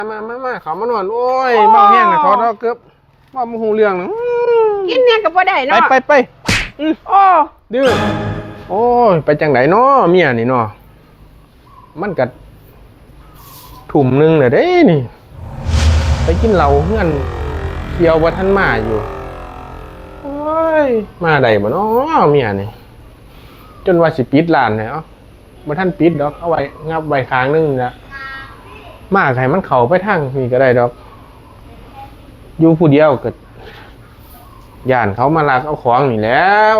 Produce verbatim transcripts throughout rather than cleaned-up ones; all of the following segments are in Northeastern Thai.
มามามาเขามานอน โอ้ย โอ้ เมาแฮงน่ะ ถอดเอาเกือบ เว้าบ่ฮู้เรื่องนะ กินแหน่ก็บ่ได้เนาะ ไปไปไป อืม โอ้ ดื้อ โอ้ย ไปจั่งใดน้อเมียนี่น้อ มันก็ทุ่มหนึ่งแล้วเด้นี่ ไปกินเหล้าเฮือนเที่ยวบ่ทันมาอยู่ โอ้ย มาได้บ่น้อเมียนี่ จนว่าสิปิดร้านแล้ว บ่ทันปิดดอก เอาไว้งับไว้ข้างหนึ่งนี่ละ มาให้มันเข้าไปทางนี้ก็ได้ดอก อยู่ผู้เดียวก็ ย้านเขามาลักเอาของนี่แหล้ว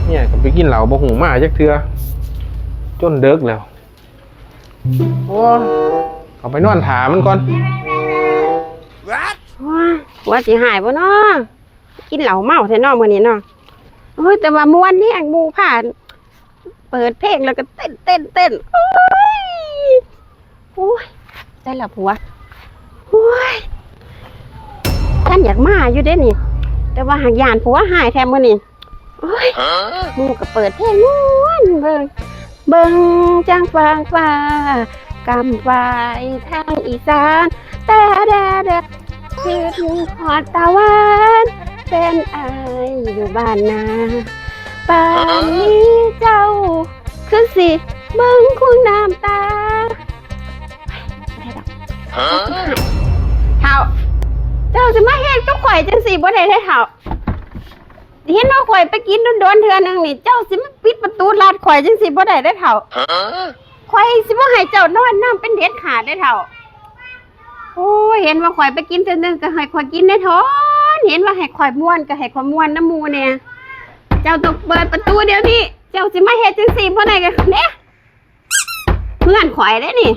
เนี่ยก็ไปกินเหล้าบ่ฮู้มาจักเทื่อ จนดึกแล้ว โอ้ย เขาไปนอนถ่ามันก่อน ว้า หัวสิหายบ่น้อ กินเหล้าเมาแท้น้อมื้อนี้น้อ โอ้ย แต่ว่าม่วนแฮง หมู่พาเปิดเพลงแล้วก็เต้นเต้นเต้น โอ้ย โอ้ย แต่ละผัว โอ้ย คันอยากมาอยู่เด้นี่ แต่ว่าหากย้านผัวหายแท้มื้อนี้ โอ้ย หมู่ก็เปิดเพลงม่วนเบิ่ง เบิ่งจั่งฟางฟ้า กำปายทางอีสาน แต่แดดแดด คิดฮอดตะวัน เป็นอ้ายอยู่บ้านนา ป่านนี้เจ้า คือสิเบิ่งคุงน้ำตา เฒ่า เจ้าสิมาเฮ็ดกับข่อยจั่งซี้บ่ได้เด้เฒ่า เห็นว่าข่อยไปกินโดนๆเทื่อหนึ่งนี่ เจ้าสิมาปิดประตูลัดข่อยจั่งซี้บ่ได้เด้เฒ่า ข่อยสิบ่ให้เจ้านอนนำเป็นเด็ดขาดเด้เฒ่า โอ้ย เห็นว่าข่อยไปกินเทื่อหนึ่งก็ให้ข่อยกินแหน่ทอน เห็นว่าให้ข่อยม่วนก็ให้ข่อยม่วนนำหมู่แหน่ เจ้าต้องเปิดประตูเดี๋ยวนี้ เจ้าสิมาเฮ็ดจั่งซี้บ่ได้ก็ เด้ เฮือนข่อยเด้นี่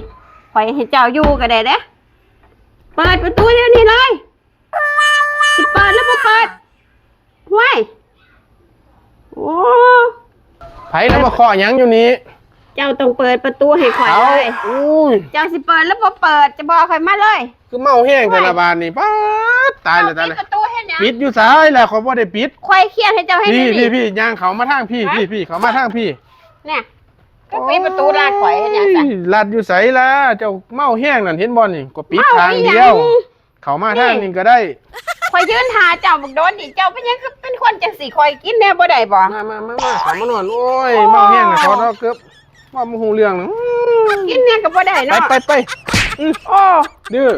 ข่อยให้เจ้าอยู่ก็ได้เด้ เปิดประตูเดี๋ยวนี้เลย สิเปิดหรือบ่เปิด ห้วย โอ้ ไผแล้วมาเคาะหยังอยู่นี่ เจ้าต้องเปิดประตูให้ข่อยเลย เอ้า อุ้ย เจ้าสิเปิดหรือบ่เปิด จะบอกข่อยมาเลย คือเมาแฮงแท้ละบาดนี่ ป๊าด ตายแล้ว ตายแล้ว เจ้าปิดประตูเฮ็ดหยัง ปิดอยู่ไสล่ะ ข่อยบ่ได้ปิด ข่อยเครียดให้เจ้าเฮ็ด พี่ หยัง พี่ นี่ พี่ ย่างเข้ามาทางพี่ ฮะ พี่ พี่ เข้ามาทางพี่ เนี่ย ก็ปิดประตูลัดข่อยเฮ็ดหยังซะ โอ้ย ลัดอยู่ไสล่ะ เจ้าเมาแฮงนั่น เห็นบ่นี่ ก็ปิด เมา ทางเดียว อีหยัง เข้ามาทางนี้ก็ได้ ข่อยยืนถ่าเจ้าบักโดนนี่ เจ้าเป็นหยังคือเป็นคนจั่งซี้ ข่อยกินแหน่บ่ได้บ่ มามามามา เข้ามานอน โอ้ย โอ้ เมาแฮงน่ะ ถอดเอาเกือบ เว้าบ่ฮู้เรื่องนะ กินแหน่ก็บ่ได้เนาะ ไปไปไป อืม โอ้ ดื้อ